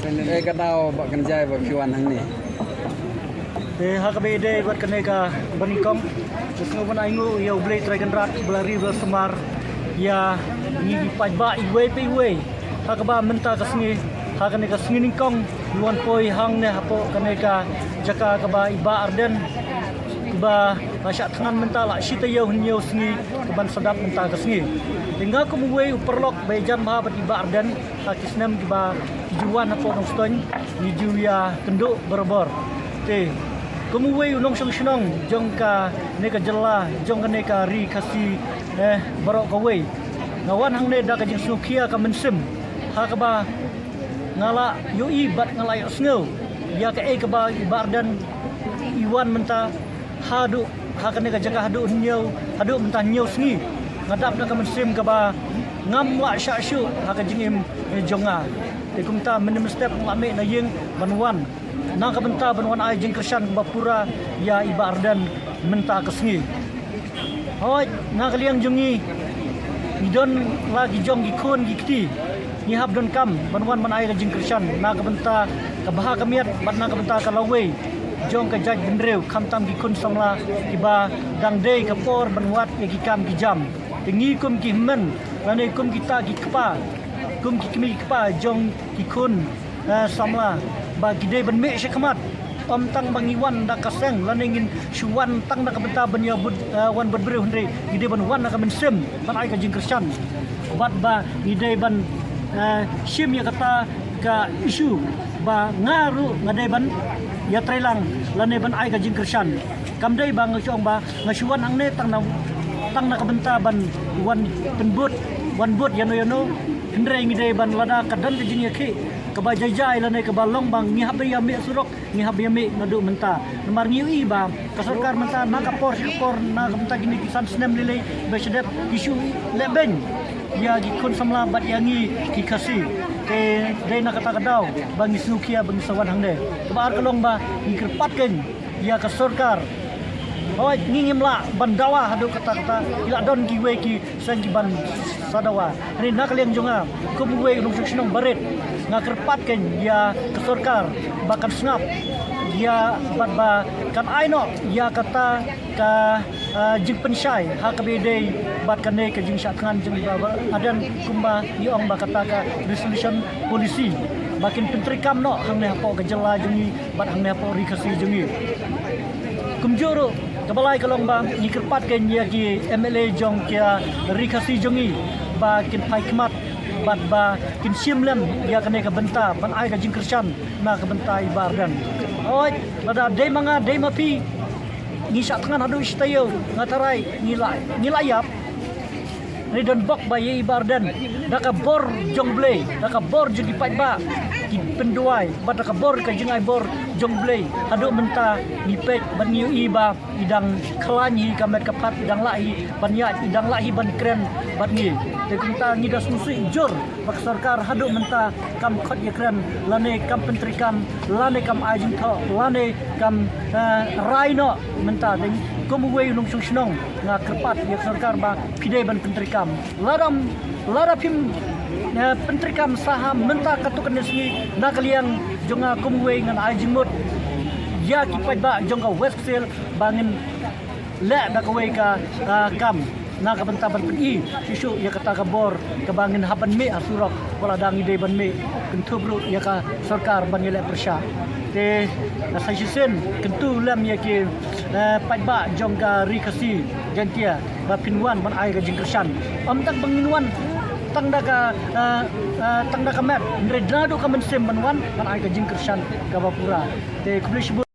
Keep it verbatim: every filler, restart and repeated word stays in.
Eh, ka daw ba kan jai ba phi wan hangne. Te ha kaba ïadei bad kane ka banyngkong, nga sngewbha ban ainguh ïa U Blei Trai Kynrad ba la ri ba la sumar ïa ngi ki paidbah iwei pa iwei. Ha kaba mynta ka sngi, ha kane ka sngi nyngkong, ngi wan poi hangne hapoh kane ka jaka kaba i Bah Ardent ba la shah thngan mynta la shi taïew hynñiew sngi kaban sa dap mynta ka sngi. Te nga kum uwei u paralok ba ïajan bha bad i Bah Ardent ha ki snem kiba ki ju wan hapoh Nongstoiñ, ngi ju ïakynduh barabor. Te kum uwei u nongshong shnong jong kane ka jylla, jong kane ka ri Khasi, eh, baroh kawei, nga wan hangne da ka jingsngewkhia ka mynsiem, ha kaba nga la ïohi bad nga la ïohsngew ïa kaei kaba i Bah Ardent i wan mynta haduh ha kane ka jaka haduh hynñiew, haduh mynta hynñiew sngi. Nga dap da ka mynsiem kaba ngam lah shah shuh ha ka jingim, eh, jong nga. Te kumta mynne mynstep nga la mih na ïing ban wan na ka bynta ban wan ai jingkyrshan kaba pura ïa i Bah Ardent mynta ka sngi. Hooid, na ka liang jong ngi, ngi don la ki jong ki khun ki kti, ngi hap donkam ban wan ban ai ka jingkyrshan na ka bynta ka bha ka miat bad na ka bynta ka lawei jong ka jaitbynriew, khamtam ki khun samla kiba dang dei ka por ban wad ïa ki kam ki jam. Te ngi kum ki hynmen lane kum kita ki kpa, kum ki kmie ki kpa jong ki khun, eh, samla, ba ki dei ban mih shakhmat. Ym tang ba ngi wan da ka seng lane ngin shu wan tang da ka bynta ban ïa bud, eh, wan bud briew, hynrei ngi dei ban wan da ka mynsiem ban ai ka jingkyrshan. Bad ba ngi dei ban, eh, shim ïa kata ka issue ba nga ruh nga dei ban ïatreilang lane ban ai ka jingkyrshan. Kam dei ba nga shu ong ba nga shu wan hangne tang na, tang na ka bynta ban wan pynbud, wan bud ïano ïano. Hynrei ngi dei ban, lada ka don ka jingïakhih kaba jai jai lane kaba long ba ngi hap ban ïa mih surok, ngi hap ban ïa mih naduh mynta. Namar ngi ïohi ba ka sorkar mynta na ka por sha ka por, na ka bynta kine ki san snem lei lei ba sha dep, ki shu leh beiñ ïa ki khun samla bad ïa ngi ki Khasi. Te dei na kata ka daw ba ngi sngewkhia ba ngi sa wan hangne. Kaba ar ka long ba ngi kyrpad kein ïa ka sorkar. Hooid, ngi ngim lah ban dawa haduh katta katta, ki la don kiwei ki seng kiban sa dawa. Hynrei na ka liang jong nga kum uwei u nongshong shnong barit, nga kyrpad kein ïa ka sorkar ba kan sngap ïa bad ba kan ai noh ïa kata ka, ah, jingpynshai ha kaba ïadei bad kane ka jingshah thngan jong i Bah Ardent, kumba ngi ong ba kata ka resolution policy, ba kin pyntreikam noh hangne hapoh ka jylla jong ngi bad hangne hapoh ri Khasi jong ngi. Kumjuh ruh, kaba lai ka long ba ngi kyrpad kein ïa ki M L A jong ka ri Khasi jong ngi ba kin phai khmat bad ba kin shim lem ïa kane ka bynta ban ai ka jingkyrshan na ka bynta i Bah Ardent. Hooid, lada dei ma nga, dei ma phi, ngi shah thngan haduh shi taïew, nga tharai ngi la, ngi la ïap. Ngi don bok ba ïa i Bah Ardent, da ka bor jong U Blei, da ka bor jong ki paidbah ki pynduwai, bad da ka bor ka jingai bor jong U Blei, haduh mynta ngi peit bad ngi ïohi ba i dang khlaiñ hi ka met ka phad, i dang lah hi ban ïaid, i dang lah hi ban kren bad ngi. Te kumta ngi da sngewsih jur ba ka sorkar haduh mynta kam khot ïakren lane kam pyntreikam lane kam ai jingthoh lane kam, eh, rai noh mynta. Te kum uwei u nongshong shnong, nga kyrpad ïa ka sorkar ba phi dei ban pyntreikam. Lada, lada phim, eh, pyntreikam sa ha mynta katto katne sngi, na ka liang jong nga kum uwei ngan ai jingmut ïa ki paidbah jong ka West Khasi Hills ba ngin leh da kawei ka, ah, kam na ka bynta ban pyni shuh shuh ïa kata ka bor kaba ngin hap ban mih ha surok, wat la dang ngi dei ban mih, kynthup ruh ïa ka sorkar ban ïaleh pyrshah. Te nga sa shisien kyntu lem ïa ki, eh, paidbah jong ka ri Khasi Jaiñtia ba phin wan ban ai ka jingkyrshan. Ym tang ba ngin wan tang da ka, eh, eh, tang da ka met, hynrei naduh ka mynsiem ban wan ban ai ka jingkyrshan kaba pura. Te khublei shibun.